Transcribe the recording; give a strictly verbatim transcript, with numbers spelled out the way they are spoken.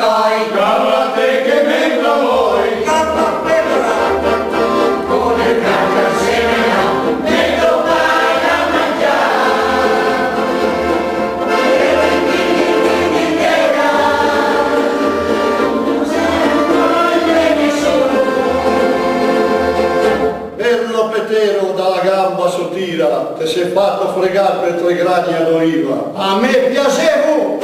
Cavate che me trovoi. Con le carte se ne va, me tocca da mangià. Bello Petero, da la gamba sotira, te se fato fregâ pe tre grani a no iva. A me piasevo!